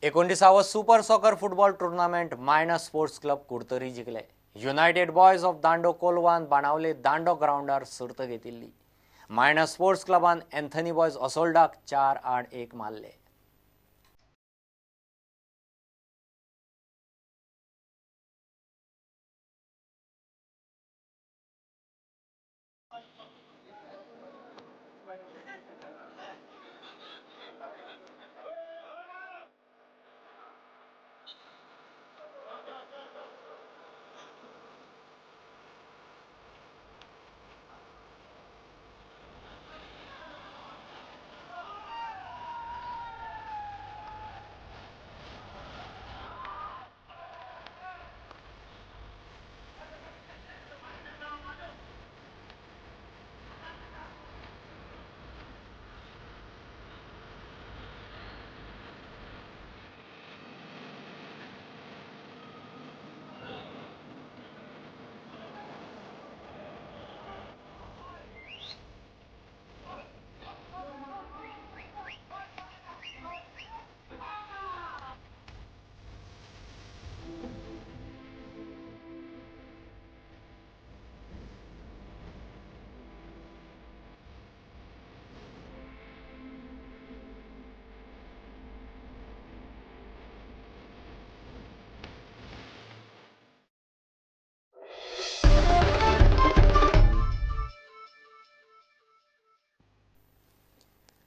एकोणिसावो super soccer football tournament Maina sports club Curtorim जिखले. United boys of Dando कोलवान बाणावले दांडो ग्रावंडार सर्त घेतिल्ली. मायणा स्पोर्ट्स क्लबान एन्थनी बॉयज असोल्डाक 4-1 मारले.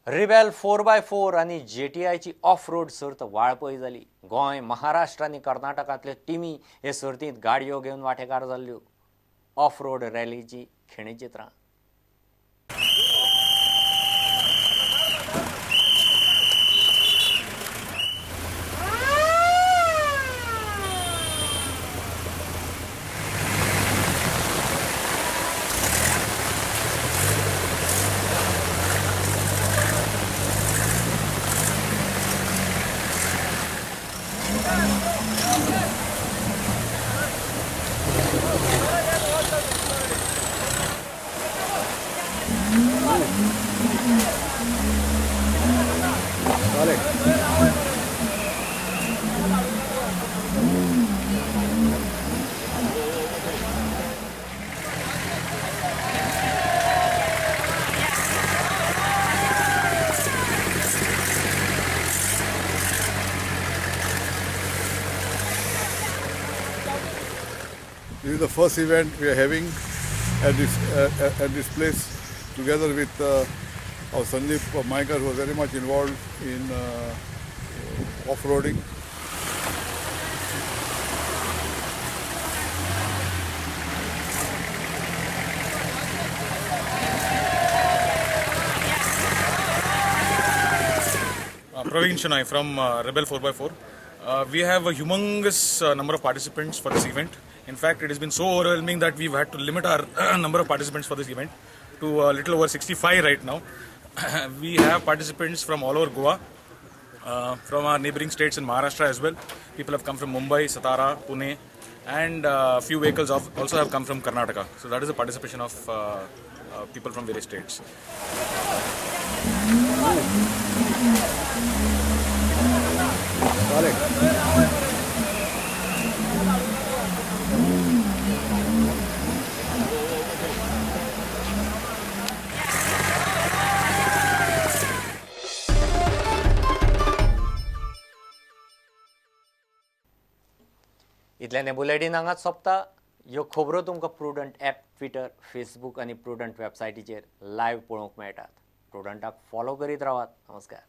रिबेल 4x4 आनी जेटीआयची ऑफ रोड सर्त वाळपय जाली. गोंय, महाराष्ट्र आनी कर्नाटकांतल्यो टिमी हे सर्तींत गाडयो घेवन वांटेकार जाल्ल्यो. ऑफ रोड रॅलीची खिणचित्रां. This is the first event we are having at this place together with our Sandeep Mayekar, who was very much involved in off-roading. Praveen Shanai from Rebel 4x4. We have a humongous number of participants for this event. In fact, it has been so overwhelming that we've had to limit our number of participants for this event to a little over 65 right now. We have participants from all over Goa, from our neighboring states in Maharashtra as well. People have come from Mumbai, Satara, Pune, and a few vehicles also have come from Karnataka. So that is the participation of people from various states. इतल्यान bulletin हांगाच सोंपता. ह्यो खबरो तुमकां prudent app, Twitter, Facebook आनी prudent वेबसायटीचेर live पळोवंक मेळटात. प्रुडंटाक फॉलो करीत रावात. नमस्कार.